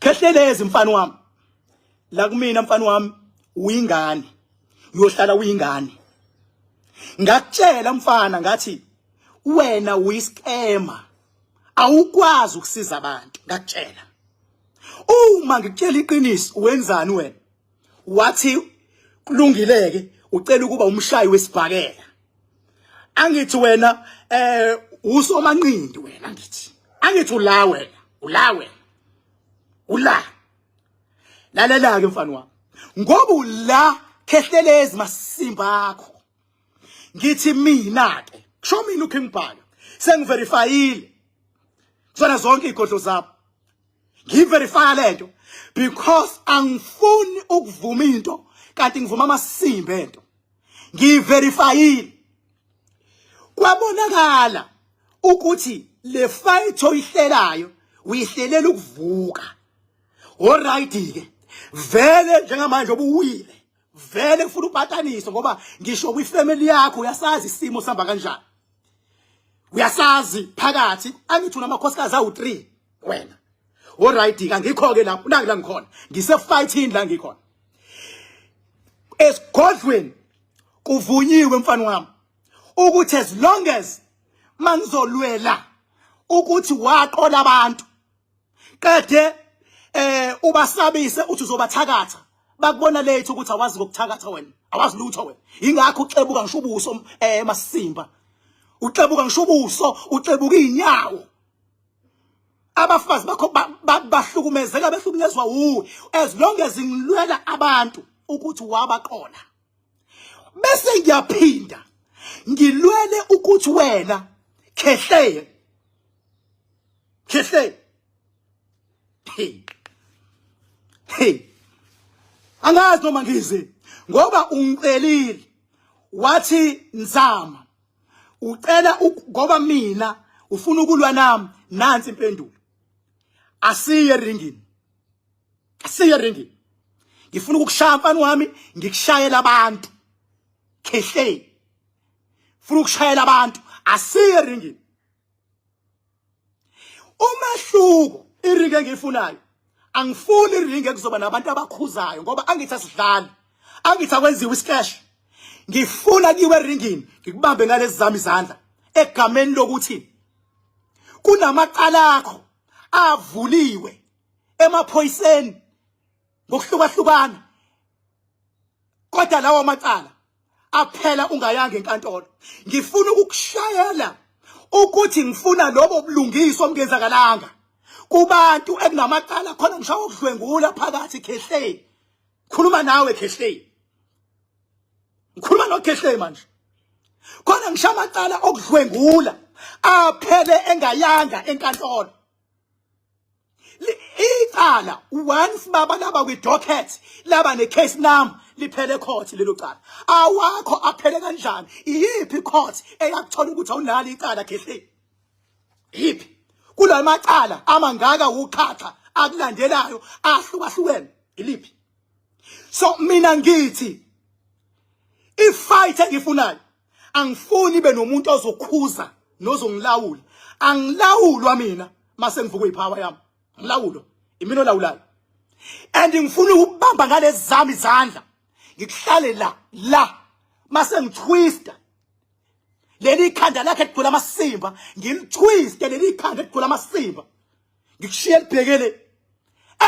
Khehlelezi mfana wami. La kumina mfana wami uyingane. Uyohlala uyingane. Ngakutshela mfana ngathi wena uyiskema. Awukwazi ukusiza abantu. Ngakutshela. Uma ngikutshela iqiniso wenzani wena? Wathi kulungileke ucela ukuba umshayi wesibhakela. Angithi wena usomanqindi wena ngithi. Angithi ula wena, ula wena. Ula. Lalela ke mfana wami. Ngoba ula khehlelezi masimba akho. Ngithi mina ke, kusho mina uKing Bhaka, sengiverifyile. Kuzona zonke igodlo zabo. Ngiverify lento because angifuni ukuvuma into kanti ngivuma amasimba ento. Ngiverifyile. Kwabonakala ukuthi le fight oyihlelayo uyihlelela ukuvuka. Alright ke. Vele njengamanje obuwile. Vele kufuna upataniswe ngoba ngisho kwifamily yakho uyasazi isimo sihamba kanjani. Uyasazi phakathi angithi unamakhosikazi awu3 wena. Alright ke angikho ke lapho nangi la ngikhona. Ngise fighting la ngikhona. Esigodlweni kuvunyiwe mfana wami ukuthi as long as mangizolwela ukuthi waqola abantu qede ubasabise uthi uzobathakatha bakubona late ukuthi awazi ngokuthakatha wena awazi lutho wena ingakho uxebuka ngisho ubuso masimba uxebuka ngisho ubuso uxebuka inyawo abafazi bakho bahlukumezeka behlukunyezwa wuwe as long as ngilwela abantu ukuthi wabaqola bese ngiyaphinda ngilwele ukuthi wena khehleye khehle hey hey angazi noma ngize ngoba ungicelile wathi nzama ucela ngoba mina ufuna ukulwa nami nansi impendulo asiye ringini asiye ringini ngifuna ukukushaya mfana wami ngikushayela abantu khehle funa ukushayela abantu asiye ringini umehluko iringi engiyifunayo angifuni iringi ekuzoba nabantu abakhuzayo ngoba angithi asidlali angithi akwenziwe isikesh ngifuna kiwe eringini ngikubambe ngalezi zami izandla egameni lokuthi kunamacala akho avuliwe emaphoyiseni ngokuhlukahlukana kodwa lawo macala aphela ungayanga enkantolo ngifuna ukukushayela ukuthi ngifuna lobo bulungiswa obungenzakalanga kubantu ekunamacala khona ngisho ukudlwengula phakathi khehleni khuluma nawe khehleni ngikhuluma nokhehleni manje khona ngisho amacala okudlwengula aphele engayanga enkantolo icala once baba laba kwi docket laba ne case number liphele court lelo cala awakho aphele kanjani iyiphi court eyakuthola ukuthi awunalo icala khehle yiphi kulamacala amangaka uqhatha akulandelayo ahlukahlukene iliphi so mina ngithi ifight engifunayo angifuni ibe nomuntu ozokhuza nozongilawula angilawulwa mina mase ngivuka ipower yami ngilawulo imina olawulayo and ngifuna ukubamba ngalezi zami izandla ngikuhlale la la mase ngitwista leli khanda lakhe ligcwele amasimba ngilitwiste leli khanda ligcwele amasimba ngikushiye libhekele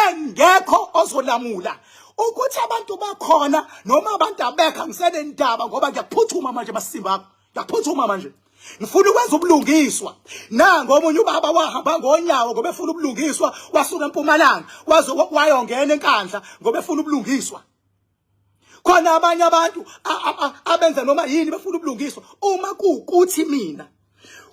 engekho ozolamula ukuthi abantu bakhona noma abantu abekho angisenendaba ngoba ngiyaphuthuma manje masimba akho ngiyaphuthuma manje ngifuna ukwenza ubulungiswa nango omunye ubaba wahamba ngonyawo ngoba efuna ubulungiswa wasuka empumalanga waze wayongena enkandla ngoba efuna ubulungiswa khona abanye abantu abenza noma yini befuna ubulungiswa uma kuwukuthi mina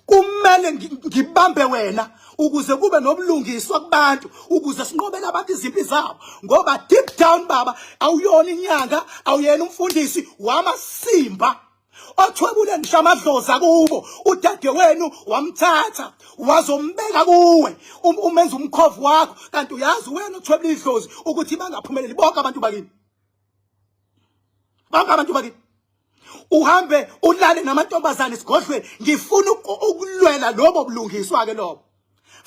kumele ngibambe wena ukuze kube nobulungiswa kubantu ukuze sinqobele abantu izimpi zabo ngoba deep down baba awuyona inyanga awuyena umfundisi wamasimba othwebule ngisho amadlozi akubo udadewenu wamthatha wazombeka kuwe umenza umkhovu wakho kanti uyazi wena othwebule idlozi ukuthi bangaphumeleli bonke abantu bakini bonke abantu bakini uhambe ulale namantombazane esigodlweni ngifuna ukulwela lobo bulungiswa ke lobo.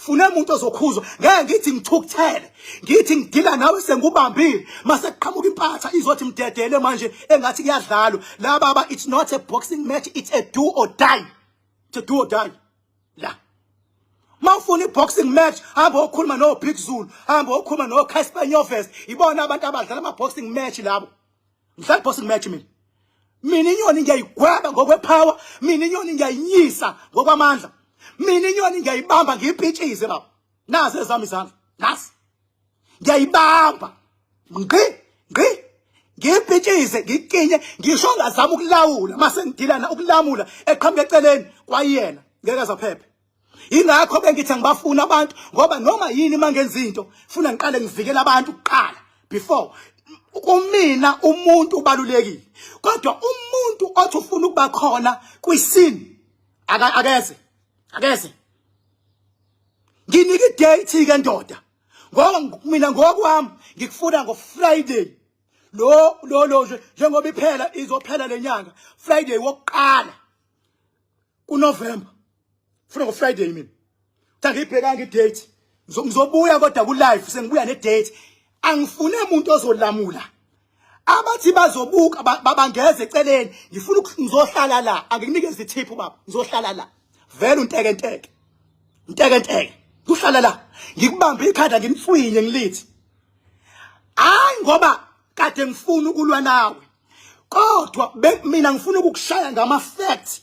Fune umuntu ozokhuzwa. Ngeke ngithi ngithukuthele, ngithi ngidila nawe sengubambile, mase kuqhamuka impatha izothi mdedele manje engathi kuyadlalwa. La baba, it's not a boxing match, it's a do or die. It's a do or die. La. Mawufuna i-boxing match, hamba okhuluma no Big Zulu, hamba okhuluma no Casper Nyovest, ibona abantu abadlala ama boxing match labo. Ngidlala boxing match mina. Mina inyoni ngiyayigweba ngokwepower, mina inyoni ngiyayinyisa ngokwamandla. Mina inyoni ngiyayibamba ngiyipitshize baba. Nazi ezami izandla. Nasi. Ngiyayibamba. Ngqi, ngqi. Ngiyipitshize, ngikinye, ngisho ngazama ukulawula mase ngidilana ukulamula eqhamuka eceleni kwayena. Ngeke azaphephe. Ingakho bengithi angibafuni abantu ngoba noma yini mangenza into funa ngiqale ngivikele abantu kuqala before kumina. Umuntu ubalulekile, kodwa umuntu othi ufuna ukuba khona kwisini akeze akeze. Nginike idate ke ndoda, ngoba mina ngokwami ngikufuna ngo Friday lo lo lo nje, njengoba iphela, izophela lenyanga, Friday wokuqala kuNovember. Funa ngo Friday mina. Cha, ngiyibhekanga idate. Ngizobuya kodwa ku live sengibuya ne date. Angifune umuntu ozolamula. Abathi bazobuka babangeze eceleni. Ngifuna ngizohlala la. Angikunikeze ithip baba. Ngizohlala la. Vele unteke nteke. Nteke nteke. Kuhlala la. Ngikubambe ikhanda ngimtswinye ngilithi. Hayi, ngoba kade ngifuna ukulwa nawe. Kodwa mina ngifuna ukukushaya ngama facts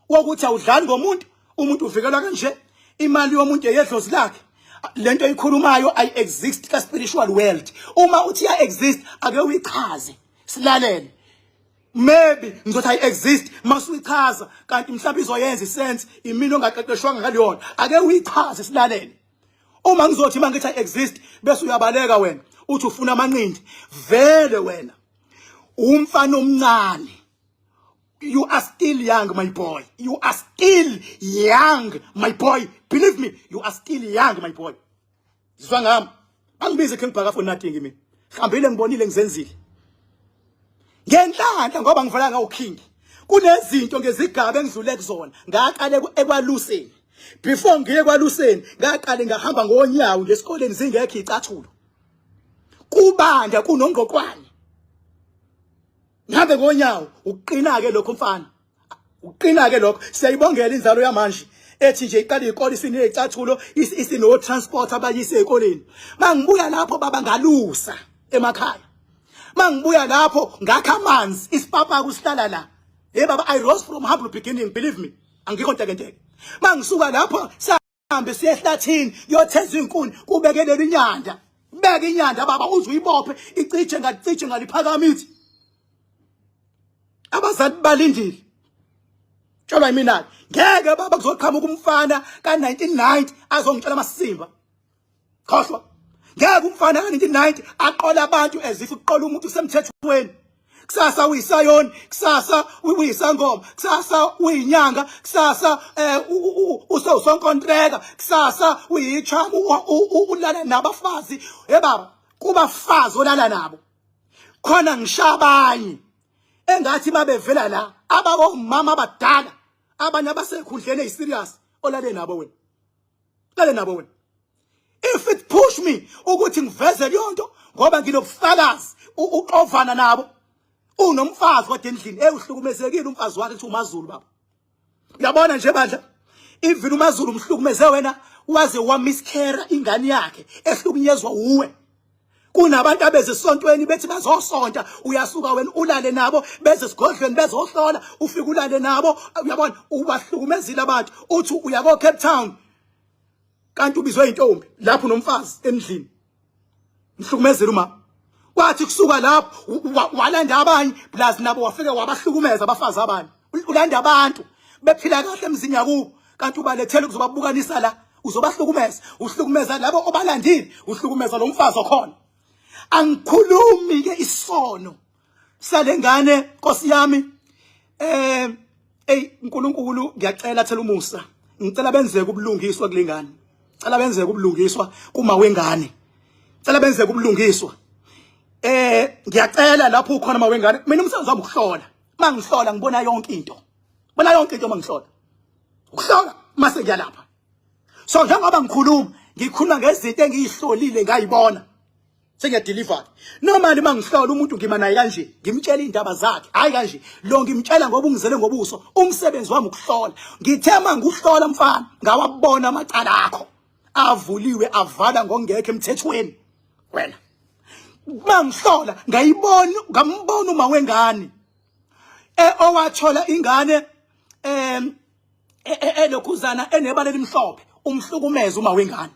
wokuthi awudlali ngomuntu, umuntu uvikelwa kanje, imali yomuntu eyedlozi lakhe. Lento oyikhulumayo ayi exist ka spiritual world. Uma uthi ya exist, ake uyichaze silalele. Maybe ngizothi ayi exist masuyichaza, kanti mhlawumbe izoyenza isense imini ongaqeqeshwanga ngaleyona. Ake uyichaze silalele. Uma ngizothi mangithi ayi exist bese uyabaleka wena uthi ufuna amanqindi, vele wena umfana omncane. You are still young, my boy. You are still young, my boy. Believe me, you are still young, my boy. Zwa ngami, bangibize King Bhaka for nothing. Mina hambile, ngibonile, ngizenzile ngenhlanhla ngoba ngivala ngawo king. Kunezinto ngezigaba engidlule kuzona. Ngaqale ekwaluseni. Before ngiye kwaluseni, ngaqale ngahamba ngonyawo ngesikoleni, zingekho icathulo, kubanda, kunongqoqwane, ngihambe ngonyawo. Ukuqina ke lokho mfana, ukuqina ke lokho. Siyayibongela inzalo yamanje ethi nje iqala izikole isinezicathulo, isino transport abayise ezikoleni. Mangibuya lapho baba, ngalusa emakhaya. Mangibuya lapho, ngakha amanzi, isipapa kusihlala la. Hey baba, I rose from humble beginning, believe me, angikho ntekenteke. Mangisuka lapho, hambe siye ehlathini kuyotheza inkuni, kubekelela inyanda. Beka inyanda baba, uze uyibophe icije ngacije ngaliphakamithi. Abazali balindile. Tshelwa yimina, ngeke baba kuzoqhamuka umfana ka-1990 azongitshela amasimba. Khohlwa, ngeke umfana ka-1990 aqola abantu as if uqola umuntu usemthethweni. Kusasa uyisayoni, kusasa uyisangoma, kusasa uyinyanga, kusasa usewusonkontreka, kusasa uyichamu, ulala nabafazi. Hey baba, kubafazi olala nabo khona ngisho abanye engathi babevela la abawomama abadala, abanye abasekhundleni eziserious olale nabo wena, lale nabo wena. If it push me ukuthi ngiveze leyo nto ngoba nginobufakazi, uxovana nabo, unomfazi kodwa endlini, hey, uhlukumezekile umfazi wakhe, kuthi uMaZulu baba. Uyabona nje bandla, even uMaZulu umhlukumeze wena waze wamiscarra ingane yakhe ehlukunyezwa uwe. Kunabantu abeze esontweni bethi bazosonta, uyasuka wena ulale nabo. Beze esigodlweni bezohlola, ufike ulale nabo. Uyabona, ubahlukumezile abantu. Uthi uya ko Cape Town kanti ubizwe intombi lapho nomfazi endlini, mhlukumezile uma. Kwathi kusuka lapho walanda abanye plus nabo, wafike wabahlukumeza abafazi abanye. Ulanda abantu bephila kahle emzini yakubo, kanti ubalethela ukuzobabukanisa la, uzobahlukumeza. Uhlukumeza labo obalandile, uhlukumeza lo mfazi okhona. Angikhulumi ke isono salengane, Nkosi yami. Ey uNkulunkulu, ngiyacela, thela umusa. Ngicela benzeke ubulungiswa kulengane, cela benzeke ubulungiswa kuma wengane, cela benzeke ubulungiswa. Ngiyacela lapho ukhona ma wengane. Mina umsebenzi wami ukuhlola. Mangihlola ngibona yonke into, bona yonke into mangihlola, ukuhlola mase ngiyalapha. So njengoba ngikhuluma, ngikhuluma ngezinto engiyihlolile ngayibona. Sengiyadeliver. Normally mangihlola umuntu ngima naye kanje, ngimtshela indaba zakhe. Hayi kanje, lo ngimtshela ngoba ungizele ngobuso. Umsebenzi wami ukuhlola. Ngithe manguhlola mfana, ngawabona amacala akho. Avuliwe avala ngongekho emthethweni. Wena. Mangihlola ngayibona, ngambona uma wengane. Eh owathola ingane em elokhuzana enebala elimhlophe umhlukumeza uma wengane.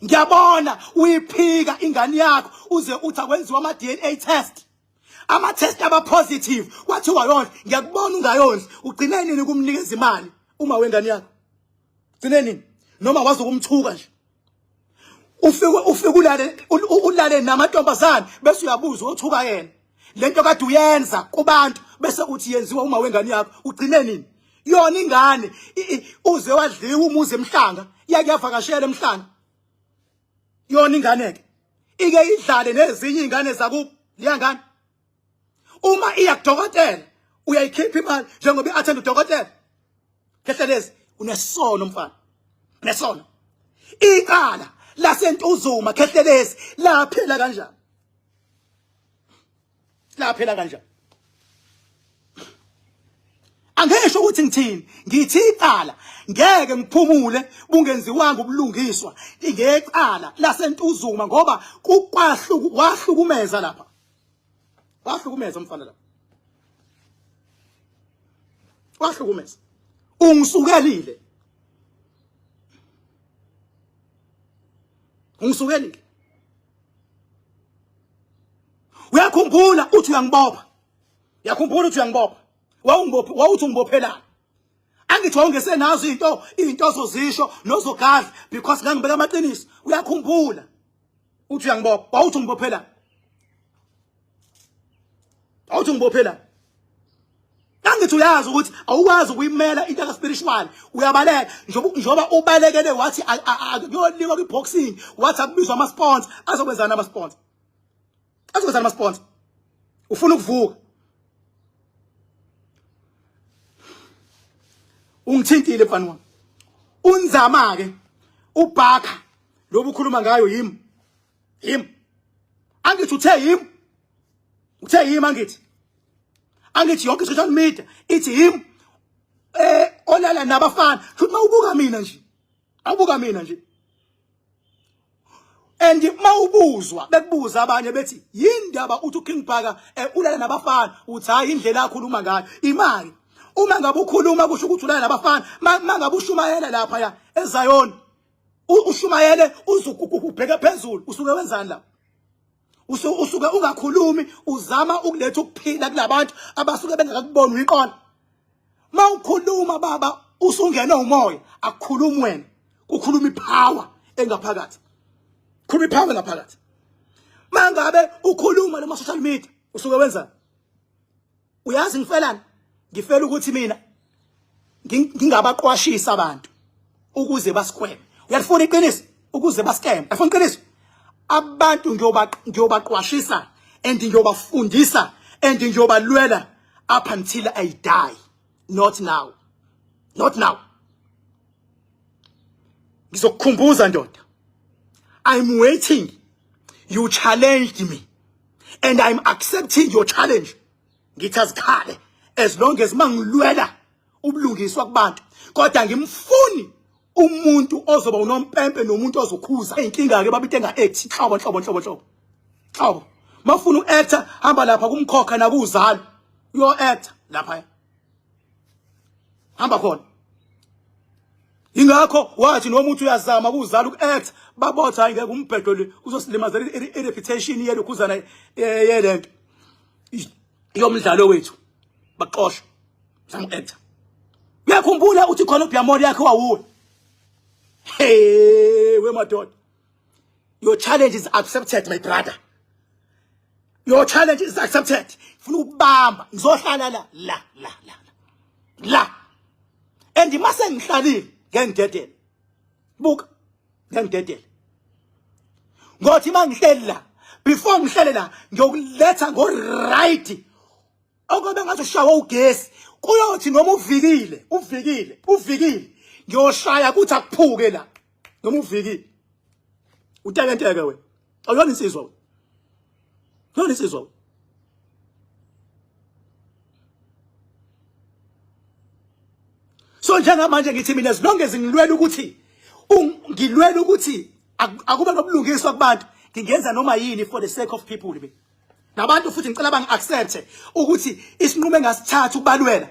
Ngiyabona uyiphika ingane yakho uze uthi akwenziwa ama DNA test. Ama test aba positive kwathiwa yondla, ngiyakubona ungayondli. Ugcine nini kumnikeza imali uma wengane yakho? Gcine nini? Noma wazi ukumthuka nje. Ufike ulale namantombazane bese uyabuza othuka yena. Lento kade uyenza kubantu bese uthi yenziwa uma wengane yakho, ugcine nini? Yona ingane uze wadliwa umuzi emhlanga, yake yavakashela emhlanga. Yona ingane ke ike idlale nezinye izingane zakubo, liyangane. Uma iya kudokotela uyayikhipha imali njengoba i-attend udokotela. Khehlelezi unesono mfana, unesono. Icala laseNtuzuma Khehlelezi laphela kanjani? Laphela kanjani? Angisho ukuthi ngithini, ngithi icala ngeke ngiphumule bungenziwanga ubulungiswa ngecala laseNtuzuma ngoba kukwahluku wahlukumeza lapha. Wahlukumeza umfana lapha. Wahlukumeza. Ungisukelile. Ungisukelile. Uyakhumbula uthi uyangibopha. Uyakhumbula uthi uyangibopha. Wawungibopha, wawuthi ungibophelana. Angithi wawungesenazo into ozozisho nozogadla because ngangibeka amaqiniso. Uyakhumbula uthi uyangibopha, wawuthi ungibophela. Awuthi ungibophela. Angithi uyazi ukuthi awukwazi ukuyimela into ka spiritual, uyabaleka njengoba ubalekele wathi kuyoliwa kwi boxing, wathi akubizwa ama sponsor, azokwenzana ama sponsor? Azokwenzana ama sponsor? Ufuna ukuvuka. Ungithintile mfana wami. Unzama ke ubhaka lobu ukhuluma ngayo yimi. Yimi. Angithi uthe yimi. Uthe yimi angithi. Angithi yonke social media ithi yimi olala nabafana. Futhi mawubuka mina nje. Awubuka mina nje. And mawubuzwa bekubuza abanye bethi yindaba uthi uKing Bhaka ulala nabafana, uthi hayi indlela akhuluma ngayo imali. Uma ngabe ukhuluma kusho ukuthi ulala nabafana, mangabe ushumayela lapha ya eZion, ushumayele uzukubheke phezulu, usuke wenzani lapha? Usuke ungakhulumi, uzama ukuletha ukuphila kulabantu abasuke bengakakuboni uyiqona. Mawukhuluma baba usungena umoya, akukhulumi wena, kukhuluma ipower engaphakathi. Khuluma ipower engaphakathi. Mangabe ukhuluma lama social media usuke wenzani? Uyazi ngifelani? Ngifela ukuthi mina ngingabaqwashisa abantu ukuze basikweme. Uyalifuna iqiniso? Ukuze basikeme. Uyafuna iqiniso? Abantu ngiyobaqwashisa and ngiyobafundisa and ngiyobalwela up until I die. Not now. Not now. Ngizokukhumbuza ndoda. I'm waiting. You challenged me and I'm accepting your challenge. Ngithi azikhale as long as mangilwela ubulungiswa kubantu, kodwa ngimfuni umuntu ozoba unompempe nomuntu ozokhuza inkinga ke baba into enga act hlobo hlobo hlobo hlobo hlobo. Mafuna uactor hamba lapha kumkhokha nakuzalo uyo actor lapha, hamba khona. Ingakho wathi noma uthi uyazama kuzala uku-act, babotha hayi ngeke umbhedo le uzosilimazela i-reputation yelokhuzana yelento yomdlalo wethu, baxoshwa zama uku-acta. Uyakhumbula uthi khona ubhyamoli yakhe wawuwe. Hey we madoda, your challenge is accepted my brother, your challenge is accepted. Funa ukubamba ngizohlala la la la la la and mase ngihlalile ngeke ngidedele, buka ngeke ngidedele ngothi mangihleli la, before ngihlele la ngiyokuletha ngo right okobe ngathi ushawa ugesi, kuyothi noma uvikile uvikile uvikile ngiyoshaya kuthi akuphuke la. Noma uvikile. Utekenteke wena. Awuyona insizwa wena. Awuyona insizwa wena. So njengamanje ngithi mina as long as ngilwela ukuthi ngilwela ukuthi akube nobulungiswa kubantu, ngingenza noma yini for the sake of people mina. Nabantu futhi ngicela bangi-accept ukuthi isinqumo engasithatha ukubalwela.